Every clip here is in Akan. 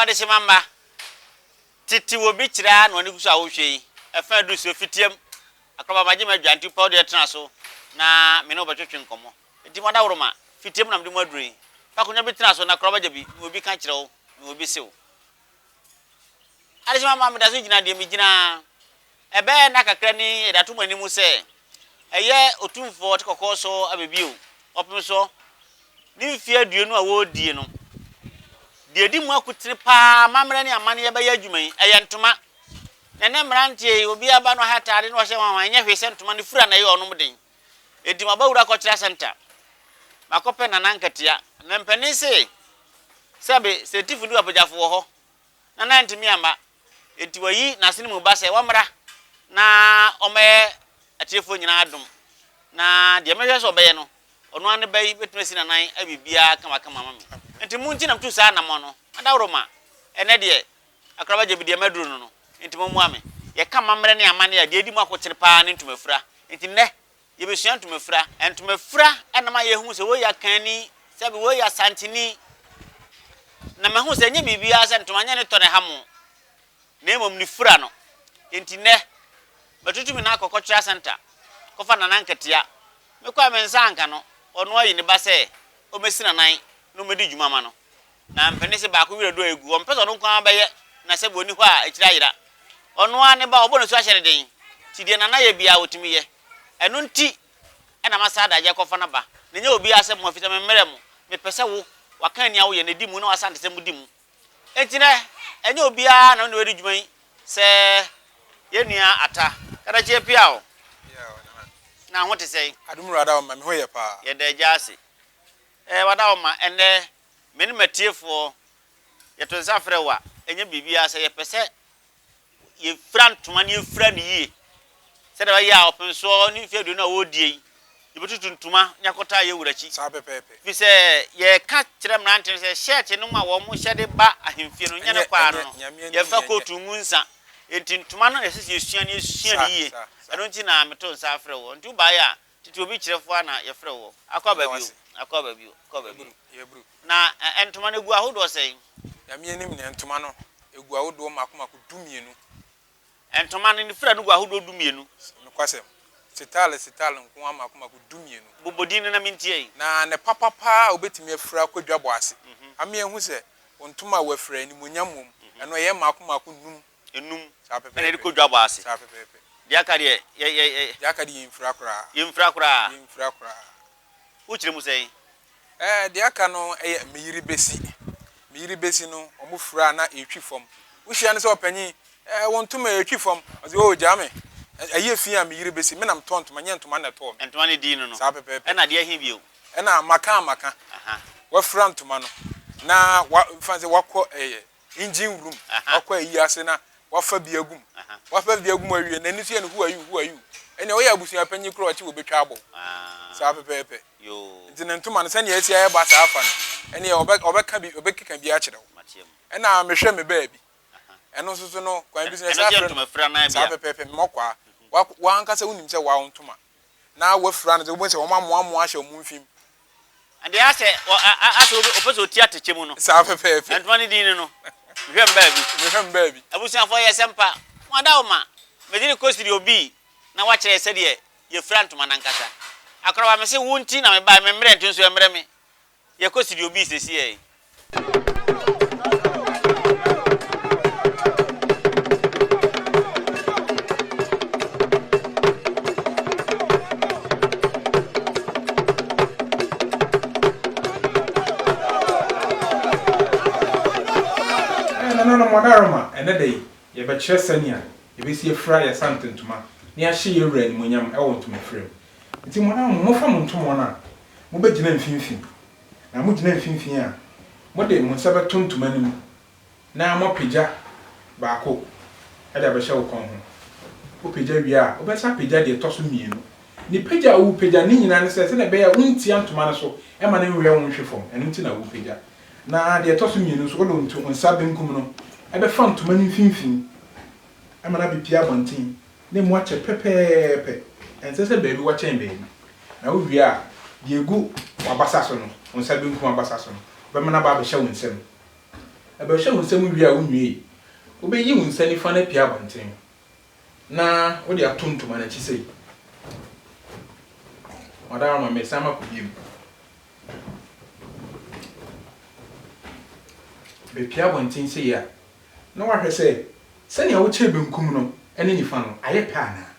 adehyema mma, tete wɔ bi kyerɛ ara na wɔne gu so a wohwɛ yi, ɛfa aduru so fitiam, akoraba magye m'adwa nti wopɛ wo deɛ tena so na me ne wo bɛtwetwe nkɔmmɔ. Enti mo adaworoma, fitiam na mede mo aduru yi. Fa akonnwa bi tena so na koraba gya bi, mewɔ bi ka kyerɛ wo, mewɔ bi se wo. Adehyema mma, meda so gyina deɛ megyina ara. Ɛbɛyɛ nna kakra ni yɛde ato mo anim sɛ ɛyɛ Otumfoɔ ɔte kɔkɔɔ so aba bio, ɔpem so ne mfeɛ aduonu a wɔredie no. Deɛ ɛdi mu akotene pa ara amammerɛ ne amanneɛ bɛyɛ adwuma yi, ɛyɛ ntoma. Na ɛnnɛ mmeranteɛ yi, obiara ba na ɔhyɛ ataade na ɔhyɛ hwanhwan, ɛnyɛ hwee sɛ ntoma no fira na ɛyɛ ɔnom den. Enti maba wura kɔkyerɛ sɛnta, makɔpɛ Nana Nkatia. Na mpanin se, sɛbe, sɛ tifo ne apagyafo wɔ hɔ, Nana antumi amma. Enti wayi n'asene mu ba sɛ wɔmmra na ɔmmɛyɛ atiefoɔ nyinaa adom. Na deɛ mɛhwɛ sɛ ɔbɛyɛ no, ɔno ara ne ba yi bɛtumi asi n'anan ayɛ biribiara kamakama ama me. Enti mo nti na metuu saa anammɔn no. Adaworoma, ɛnnɛ deɛ, Akoraba Gyebi deɛ maduru no no, enti mommoa me. Yɛka amammerɛ ne amanneɛ a, deɛ ɛdi mu akotene pa ara ne ntomafura. Enti nnɛ, Yɛbɛsua ntomafira. Ntomafira na ma yɛhu sɛ wei yɛ Akanni, sɛbe wei yɛ Asanteni. Na mahu sɛ ɛnyɛ biribiara sɛ ntoma nyɛ ne tɔ na ɛha mo, na mmom ne fira no. Enti nnɛ, matutu me nan akɔ Cultural Centre kɔfa Nana Nkatia. Mekɔe a me nsa anka no, ɔno ayi ne ba sɛ ɔmmɛsi n'anan na ɔmmɛdi dwuma ma no. Na mpanin se baako werɛ dɔ a egu. Ɔmpɛ sɛ ɔno nko ara bɛyɛ na sɛbe ɔnni hɔ a akyiri ayera. Ɔno ara ne ba, ɔbɔ ne su ahyɛ no den. Nti deɛ Nana yɛ biara ɔtumi yɛ. Ɛno nti na masa adagyeɛ akɔfa no aba. Na ɛnyɛ obiara asɛm ho efisɛ memmrɛ mo. Mepɛ sɛ wo, w'akanni a woyɛ no di mu na w'asantesɛm di mu. Enti nɛ, ɛnyɛ obiara na ɔne wo adi dwuma yi sɛ yɛn nua Atta. Kadakye apia wo. Na ho te sɛn? Adom Wura Adaoma, me ho yɛ paa. Yɛda Agya ase. Ɛɛ, Wadaoma, ɛnnɛ me ne m'atiefoɔ yɛto nsa frɛ wo a, ɛnyɛ biribiara sɛ yɛpɛ sɛ yɛfira ntoma na yɛfira no yie sɛdeɛ ɛbɛyɛ a ɔpensoɔ ne mfeɛ aduonu a wɔredie yi, yɛbɛtutu ntoma na yɛakɔtaa yɛn wura akyi. Saa pɛpɛɛpɛ. Ɛfiri sɛ yɛreka kyerɛ mmerante no sɛ hyɛɛte nom a wɔhyɛ de ba ahemfie no, nyɛ ne kwaa no no, yɛmfa kootu ngu nsa. Enti ntoma no na ɛsɛ sɛ yɛsua na yɛsua no yie. Ɛno nti na meto nsa afrɛ woɔ. Nti wobaeɛ a, Tete obi kyerɛfo a na yɛfrɛ wo. Akɔ aba bio, akɔ aba bio, akɔ aba bio. Na ntoma no egu ahodoɔ sɛn? Nyame anim deɛ ntoma no egu ahodoɔ mako mako dumienu. Ntoma no ne fira no gu ahodoɔ dumienu. Nokwasɛm, setaale setaale nko ara mako mako dumienu. Bobɔ din no na mentie yi. Na ne papa paa a wobɛtumi afira akɔ dwabɔ ase ama yɛahu sɛ wo ntoma a woafira animuonyam wom, ɛno ɛyɛ mako mako num. Nnum na yɛde kɔ dwabɔ ase. Saa pɛpɛɛpɛ. Deɛ aka deɛ, yɛ, yɛ, yɛ. Deɛ aka deɛ yɛmfira koraa. Yɛmfira koraa. Yɛmfira koraa. Wokyerɛ mu sɛn? Ɛɛ, deɛ aka no yɛ me yere bɛsi. Me yere bɛsi no, wɔfira a na ɛretwi fam. Wohyia no sɛ ɔpanyin, ɛɛ, wo ntoma ɛretwi fam. Ɔse, oo, gyaa me. Ɛyɛ fi a me yere bɛsi. Me na metɔɔ ntoma, nyɛ ntoma na ɛtɔɔ me. Ntoma no din no no. Saa pɛpɛɛpɛ. Ɛna deɛ he bio? Ɛna maka a maka. Aha. Wafira ntoma no, na wa, fa no sɛ wakɔ ɛɛ, engine room, wakɔ ayi ase na wafa bi agu mu. Wafa bi agu mu awie, n'ani so yɛ no who are you, who are you. Ɛnna ɔyɛ abusua panyin koraa ɔkye wɔbɛtwa abɔ. Saa pɛpɛɛpɛ. Nti ne ntoma no sɛnea asi ayɛ ba saa afa no, ɛnneɛ ɔbɛ ɔbɛka bi ɔbɛkeka bi akyerɛ wo. Ɛnna mehwɛ me baabi. Ɛno nso so no, kwan bi so no ɛsɛ afrɛ no. Saa pɛpɛɛpɛ, mmɔkwaa. W'ankasa wonim sɛ wawo ntoma. na wɔafira no dze, wobohu sɛ wɔamoamoa ahyɛ wɔn mfe mu. Deɛ asɛ ɔ a a asɛ obi ɔpɛ sɛ ɔti atɛkyɛ mu no. Saa pɛpɛɛpɛ. Ntoma no din no no, mehwɛ mbaa bi. Mehwɛ mbaa bi. Abusuafoɔ yɛ sɛ mpa. Mo adaworoma, mede rekɔ studio bi na wakyerɛ yɛ sɛdeɛ yɛfira ntoma no ankasa. Akoraba mese wo nti na mebaeɛ, me mmerɛ nti nso ɛmmerɛ me. Yɛkɔ studio B sesiei. Nananom Ɔdaroma, ɛnnɛ da yi, yɛbɛkyerɛ sɛnea yɛbɛsi afira yɛn Asante ntoma na yɛahyɛ yɛn wura animuonyam wɔ ntomafira mu. Nti mo adaworoma, momfa mo ntoma no a Mobɛgyina mfimfini, na mogyina mfimfini a, mode mo nsa bɛto ntoma no mu na moapagya baako de abɛhyɛ wo kɔn ho. Wopagya wie a, wobɛsan apagya deɛ ɛtɔ so mmienu. Ne pagya a worepagya no, ne nyinaa ne sɛ, sɛdeɛ ɛbɛyɛ a wontia ntoma no so mma no nwea wo nhwe fam, ɛno nti na worepagya. Na deɛ ɛtɔ so mmienu nso, wode wo nsa benkum no bɛfa ntoma no mfimfini ma no abɛpue abɔnten na emu akyɛ pɛpɛɛpɛ. Ɛnsɛ sɛ baabi wa kyɛn baabi. Na wowie a, deɛ ɛgu w'abasa so no, wo nsa benkum abasa so no, wobɛma no aba abɛhyɛ wo nsam. Ɛbɛhyɛ wo nsam wie a wonwiei. Wobɛyi wo nsa nifa no apue abɔnten na wode ato ntoma no akyi sei. Madaroma, meresan makɔ bio. Bepue abɔnten sei a, na woahwɛ sɛ sɛnea wokyerɛ benkum no ne nifa no, ayɛ pɛ anaa.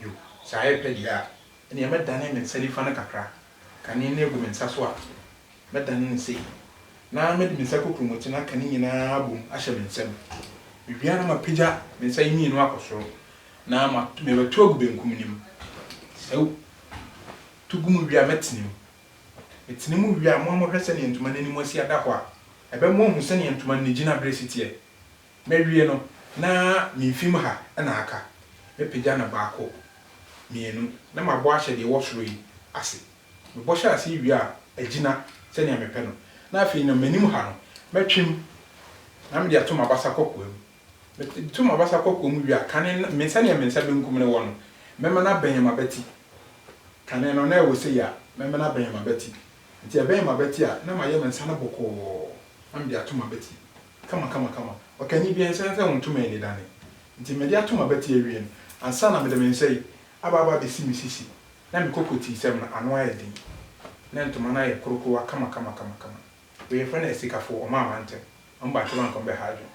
Yiw, sɛ ayɛ pɛ deɛ a, ɛnneɛ mɛdane me nsa nifa no kakra, kane no agu me nsa so a, mɛdane no sei, na mede me nsa kokuromoti no aka ne nyinaa abom ahyɛ me nsam. Mewie a na mapagya me nsa yi mmienu akɔ soro, na mabɛto agu benkum no mu. Sɛ woto gu mu wie a, mɛtene mu. Metene mu wie a, mo ara mohwɛ sɛdeɛ ntoma no anim asi ada hɔ a, ɛbɛma moahu sɛdeɛ ntoma no ne gyinaberɛ si teɛ. Mawie no, na me mfem ha na aka. Mɛpagya no baako, mmienu, na mabɔ ahyɛ deɛ ɛwɔ soro yi ase. Mebɔ hyɛ ase wie a, agyina sɛdeɛ mepɛ no. Na afei no, m'anim ha no, mɛtwe mu na mede ato m'abasa kɔkoa mu. Mede to m'abasa kɔkoa mu wie a, kane no, me sɛdeɛ me nsa benkum no wɔ no, mɛma no abɛn m'abati. Kane no, na ɛwɔ sei a, mɛma no abɛn m'abati. Nti ɛbɛn m'abati a, na mayɛ me nsa no bɔkɔɔ na mede ato m'abati. Kama kama kama. Ɔkanni biara ɛnsɛ sɛ wo ntoma ani dane. Nti mede ato m'abati awie no, ansa na mede me nsa yi aba aba abɛsi me sisi na me kokotiisɛm no ano ayɛ den, na ntoma no ayɛ korokorowa kama kama kama kama. Wei yɛfrɛ no asikafo, wɔn amma ntɛm. Wɔn ba ntɛm a anka wɔbɛha adwene.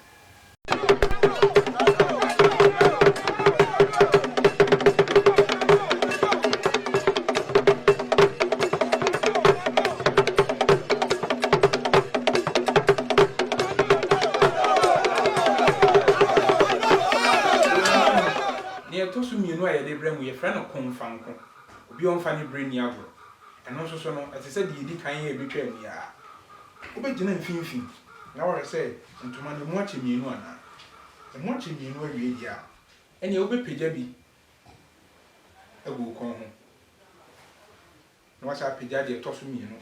Nea ɛtɔ so mmienu a yɛde brɛ mo, yɛfrɛ no komfanko. Obi a ɔmfa ne bere nni agorɔ. Ɛno nso so no, ɛte sɛ deɛ ɛdi kan a ɛbɛtwaa mu yi ara. Wobɛgyina mfimfini na woahwɛ sɛ ntoma no, emu akyɛ mmienu anaa. Emu akyɛ mmienu awie deɛ a, ɛnneɛ wobɛpagya bi agu wo kɔn ho. Na wasan apagya deɛ ɛtɔ so mmienu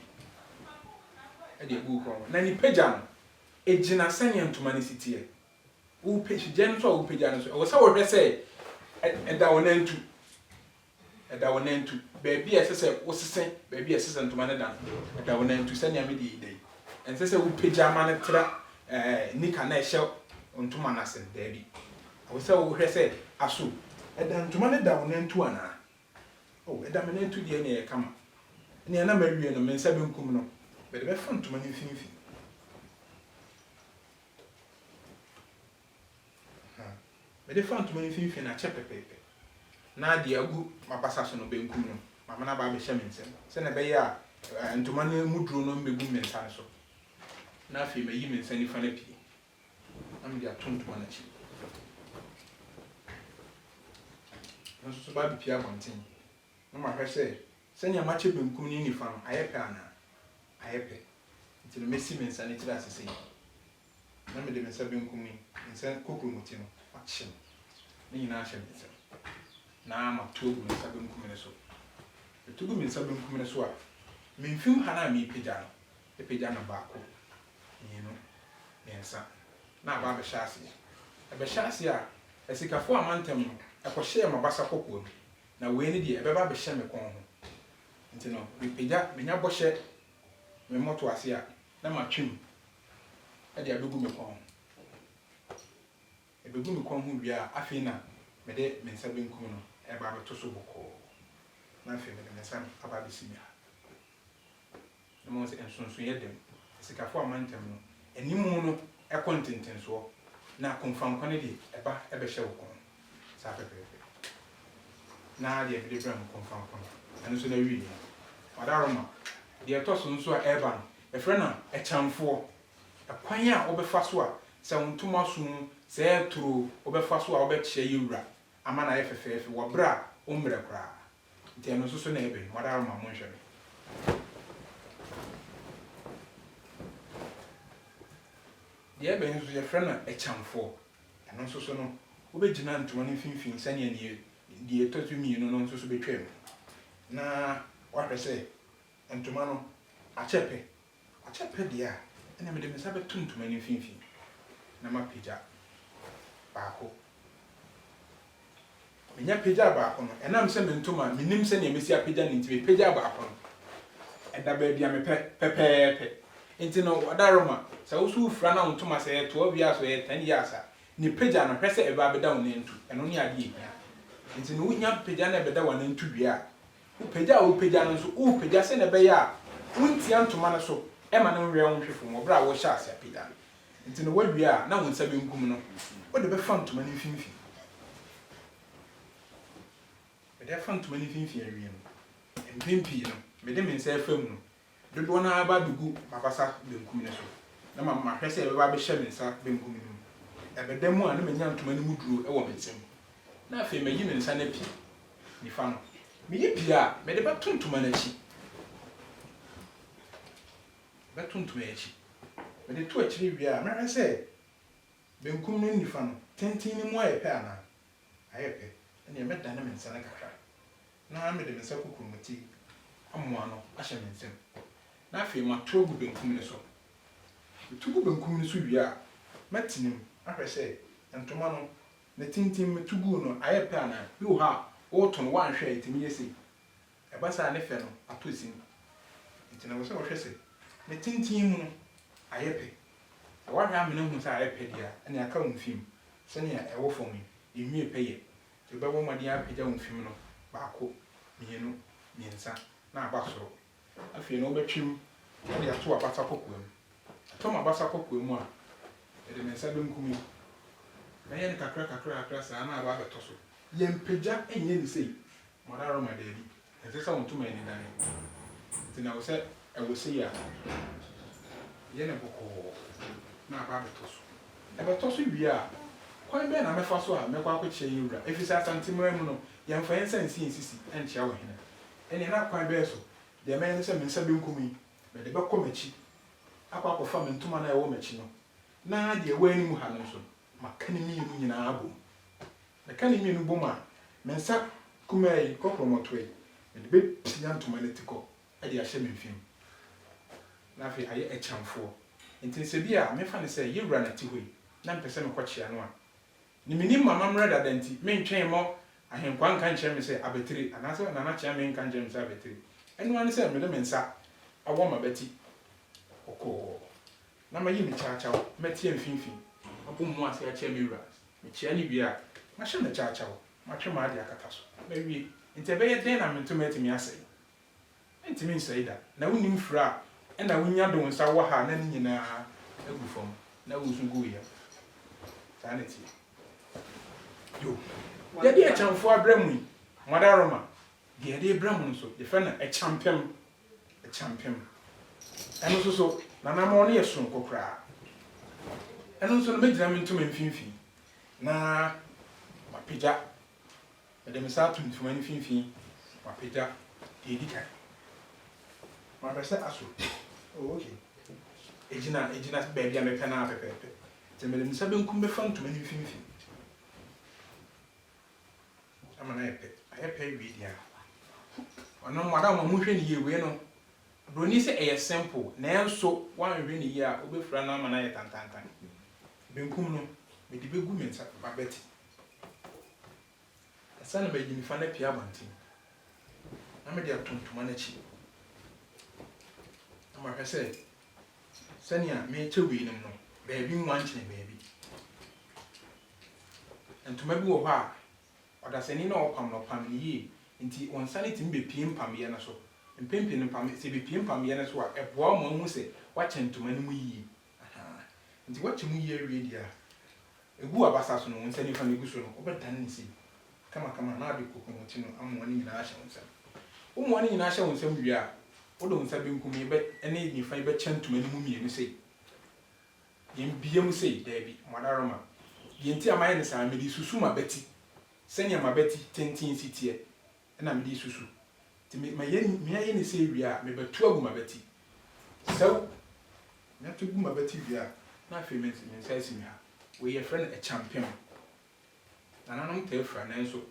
de agu wo kɔn ho. Na ne pagya no, ɛgyina sɛdeɛ ntoma no si teɛ. Wopagya no nso a wopagya no nso, ɛwɔ sɛ wohwɛ sɛ ɛda wo nantu. Ɛda wo nantu. Baabi a ɛsɛ sɛ wosese, baabi a ɛsɛ sɛ ntoma no da no, ɛda wo nantu sɛnea me deɛ yi da yi. Ɛnsɛ sɛ wopagya ma no tra ɛɛ nika no a ɛhyɛ ntoma no ase no, daabi. Ɛwɔ sɛ wohwɛ sɛ aso ɛda ntoma no da wo nantu anaa. Oh, ɛda me nantu deɛ ɛnneɛ ɛyɛ kama. Ɛnneɛ na mawie no, me nsa benkum no, mede bɛfa ntoma no mfimfini. Ha, mede fa ntoma no mfimfini no akyɛ pɛpɛɛpɛ, na deɛ agu m'abasa so no, benkum no, mamana aba abɛhyɛ me nsam, sɛdeɛ ɛbɛyɛ a ntoma no mu duro no mmɛgu me nsa no so. Na afei mayi me nsa nifa no apue, na mede ato ntoma no akyi. Ɛno nso so ba abɛpue abɔnten, na mahwɛ sɛ sɛnea makyɛ benkum ne nifa no ayɛ pɛ anaa. Ayɛ pɛ. Nti no mɛsi me nsa no tiri ase sei. Na mede me nsa benkum ne me nsa kokuromoti no akye no, ne nyinaa ahyɛ me nsam, na mato agu me nsa benkum no so. Meto gu me nsa benkum no so a, me mfem ha no a merepagya no, mɛpagya no baako, mmienu, mmiɛnsa, na aba abɛhyɛ aseɛ. Ɛbɛhyɛ aseɛ a, asikafoɔ a mantam no, ɛkɔhyɛɛ m'abasa kɔkɔɔ mu, na wei no deɛ, ɛbɛba abɛhyɛ me kɔn ho. Nti no, mepagya, menya bɔhyɛ me mmɔto ase a, na matwe mu de abɛgu me kɔn ho. Ɛbɛgu me kɔn ho wie a, afei na mede me nsa benkum no reba abɛto so bɔkɔɔ, na afei mede me nsa no aba abɛsi me ha. Na moahu sɛ nsonsonoeɛ da mu. Asikafoɔ amantam no, animu no kɔ ntentensoɔ, na komfankwa no deɛ, ɛba bɛhyɛ wo kɔn saa pɛpɛɛpɛ. Na deɛ mede brɛ mo komfankwa no, ɛno nso n'awieeɛ no. Madaroma, deɛ ɛtɔ so nso a ɛreba no, Yɛfrɛ no ɛkyɛnfoɔ. Ɛkwan a wobɛfa so a sɛ wo ntoma so o, sɛ ɛretoro o, wobɛfa so a wobɛkyea yɛ wura ama no ayɛ fɛfɛɛfɛ wɔ berɛ a wommrɛ koraa. Nti ɛno nso so na ɛbɛn. Mo adaworoma monhwɛ me. Deɛ ɛbɛn nso yɛfrɛ no ɛkyɛnfoɔ. Ɛno nso so no, wobɛgyina ntoma no mfimfini sɛdeɛ neɛ deɛ ɛtɔ so mmienu no nso so bɛtwam na woahwɛ sɛ Ntoma no, akyɛ pɛ. Akyɛ pɛ deɛ a, ɛnneɛ mede me nsa bɛto ntoma no mfimfini na mapagya baako. Menya pagyaa baako no, ɛnam sɛ me ntoma, mennim sɛdeɛ mɛsi apagya no nti, mepagyaa baako no, ɛda baabi a mepɛ pɛpɛɛpɛ. Nti no, Ɔdaroma, sɛ wo nso wofira na wo ntoma, sɛ ɛyɛ 12 yards o, ɛyɛ 10 yards a, ne pagya no, hwɛ sɛ ɛbɛ abɛda wo nantu. Ɛno ne adeɛ a ɛhia. Nti no, wonya pagya na ɛbɛda w'anantu wie a, wo pagya a wopagya no nso, worepagya sɛdeɛ ɛbɛyɛ a wontia ntoma no so mma no nwea wo nhwe fam wɔ berɛ a worehyɛ aseɛ apagya no. Nti no, woawie a, na wo nsa benkum no, wode bɛfa ntoma no mfimfini. Mede afa ntoma no mfimfini awie no, mpɛn pii no, mede me nsa refa mu no, dodoɔ no ara ba abɛgu m'abasa benkum no so, na ma mahwɛ sɛ ɛbɛba abɛhyɛ me nsa benkum no mu. Ɛbɛda mu a, na manya ntoma no mu duro wɔ me nsam, na afei mayi me nsa no apue nifa no. Meyi pue a, mede bɛto ntoma no akyi. Bɛto ntoma yi akyi. Mede to akyiri wie a, mɛhwɛ sɛ benkum ne nifa no tenten no mu ayɛ pɛ anaa. Ayɛ pɛ. Ɛnneɛ mɛdane me nsa no kakra, na mede me nsa kokuromoti amoa no ahyɛ me nsam, na afei mato agu benkum no so. Meto gu benkum no so wie a, mɛtene mu ahwɛ sɛ ntoma no, ne tenten meto guu no ayɛ pɛ anaa. Bi wɔ hɔ a, woreto no, woanhwɛ a, ɛtumi yɛ sei. Ɛba saa a, ne fɛ no atɔ sin. Enti na ɛwɔ sɛ wohwɛ sɛ ne tenten mu no ayɛ pɛ. Sɛ woahwɛ amene ahu sɛ ayɛ pɛ deɛ a, ɛnneɛ aka wo mfem sɛnea ɛwɔ fam yi, ɛnwie pɛ yɛ. Nti wobɛbɔ mmɔden apagya wo mfem no baako, mmienu, mmiɛnsa, na aba soro. Afei no wobɛtwe mu de ato w'abasa kɔkoa mu. Ɛtɔ m'abasa kɔkoa mu a, mede me nsa benkum yi, mɛyɛ no kakra kakra kakra saa na aba abɛtɔ so. Yɛmpagya nyɛ no sei. Mother Roma, Dabi, ɛnsɛ sɛ wo ntoma ani dane. Nti na ɛwɔ sɛ ɛwɔ sei a, yɛ no bɔkɔɔ na aba abɛtɔ so. Ɛbɛtɔ so wie a, kwan bɛn na mɛfa so a mɛkɔ akɔkyea yɛn wura? Ɛfiri sɛ Asante man mu no, yɛmfa yɛn nsa nsi yɛn sisi nkyea ɔhene. Ɛnneɛ na kwan bɛn so? Deɛ mɛyɛ ne sɛ me nsa benkum yi, mede bɛkɔ m'akyi akɔ akɔfa me ntoma no a ɛwɔ m'akyi no, na deɛ ɛwɔ anim ha no nso, maka ne mmienu nyinaa abom. Meka ne mmienu bom a, me nsa kumaa yi, kɔkrɔmɔtoa yi, mede bɛpia ntoma no atikɔ de ahyɛ me mfe mu, na afei ayɛ akyamfoɔ. Nti sɛ bi a, memfa no sɛ yɛwura no te hɔ yi, na mepɛ sɛ mekɔkyea no a, ne menim m'amammerɛ dada nti, mentwɛn mmɔ Ahenkwaa nka nkyerɛ me sɛ abatire, anaasɛ Nana Kyeame nka nkyerɛ me sɛ abatire. Ɛno ara ne sɛ mede me nsa awɔ m'abati kɔkɔɔ. Na mayi me kyawkyaw matia mfimfini, mabɔ mu ase akyia me wura. Mekyia no wie a, mahyɛ me kyawkyaw, matwe m'ade akata so. Mawie. Enti ɛbɛyɛ dɛn na me ntoma atumi asɛe? Ɛrentumi nsɛe da. Na wunnim fira a ɛna wunya de wo nsa wɔ ha a na ne nyinaa agu fam na wusu gu wo yam. Saa na ɛteɛ. Yo. Yɛde akyamfo abrɛ mo yi, mo adaworoma, deɛ yɛde rebrɛ mo no nso, yɛfrɛ no akyampem. Kyampem. Ɛno nso so, n'anammɔn no yɛ soronko koraa. Ɛno nso no, mɛgyina me ntoma mfimfini na mapagya. Mede me nsa ato ntoma no mfimfini, mapagya deɛ ɛdi kan. Mahwɛ sɛ aso. Oh, okay. Ɛgyina, ɛgyina baabi a mepɛ no ara pɛpɛɛpɛ. Nti mede me nsa benkum bɛfa ntoma no mfimfini. Ama no ayɛ pɛ. Ayɛ pɛ awie deɛ a, ɔno madam mo nhwɛ no yie, wei no broni sɛ ɛyɛ simple nanso woanhwɛ no yie a wobɛfira no ama no ayɛ tantantan. Benkum no mede bɛgu me nsa m'abati ansa na mayi nifa no apue abɔnten na mede ato ntoma no akyi na mahwɛ sɛ sɛnea mekyɛ weinom no baabi nwa nkyene baabi. Ntoma bi wɔ hɔ a, ɔdasani no a ɔpam no, ɔpam no yie. Nti wo nsa no tumi bɛpue mpamyɛ no so. Mpɛn pii no, mpam, sɛ ɛbɛpue mpamyɛ no so a, ɛboa wo ma wohu sɛ woakyɛ ntoma no mu yie. Ahaa. Nti woakyɛ mu yie awie deɛ a, ɛgu w'abasa so no, wo nsa nifa no ɛgu so no, wobɛdane no sei kamakama na wode kokomoti no amoa no nyinaa ahyɛ wo nsam. Womoa no nyinaa hyɛ wo nsam wie a, wode wo nsa benkum yi bɛ, ne nifa yi bɛkyɛ ntoma no mu mmienu sei. Yɛn mu sei? Daabi, mo adaworoma. Deɛ nti a mayɛ no saa, mede resusu m'abati. Sɛdeɛ m'abati tenten si teɛ na mede resusu. Nti me, mayɛ, meayɛ no sei wie a, mebɛto agu m'abati. Sɛw! Meato gu m'abati wie a, na afei me, me nsa asi me ha. Wei yɛfrɛ no ɛkyampem. Nananom taa fira, nanso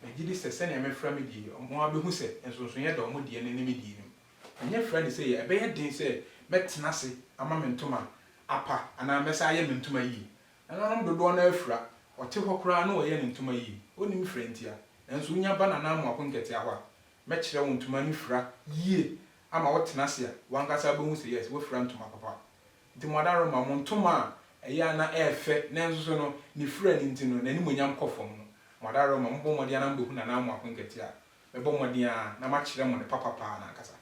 megye di sɛ sɛnea mefra me deɛ yi, wɔn ara bɛhu sɛ nsonsonoeɛ da wɔn deɛ no ne me deɛ no mu. Menyɛ fra no sei a, ɛbɛyɛ den sɛ mɛtena ase ama me ntoma apa anaa mɛsan ayɛ me ntoma yie. Nananom dodoɔ no ara fira, ɔte hɔ koraa na ɔyɛ ne ntoma yie. Ɔnnim fra ntia. Nanso wonya ba Nana Amoako Nkɛtea hɔ a, mɛkyerɛ wo ntoma no fira yie. ama wotena ase a, w'ankasa wobɛhu sɛ yes, woafira ntoma papa. Nti mo adaworoma, mo ntoma a ɛyɛ a na ɛyɛ fɛ nanso so no ne fira no nti no n'animuonyam kɔ fam no, mo adaworoma, mobɔ mmɔden ara na mobɛhu Nana Amoako Nkɛtee a, mɛbɔ mmɔden ara na makyerɛ mo ne papa paa no ankasa.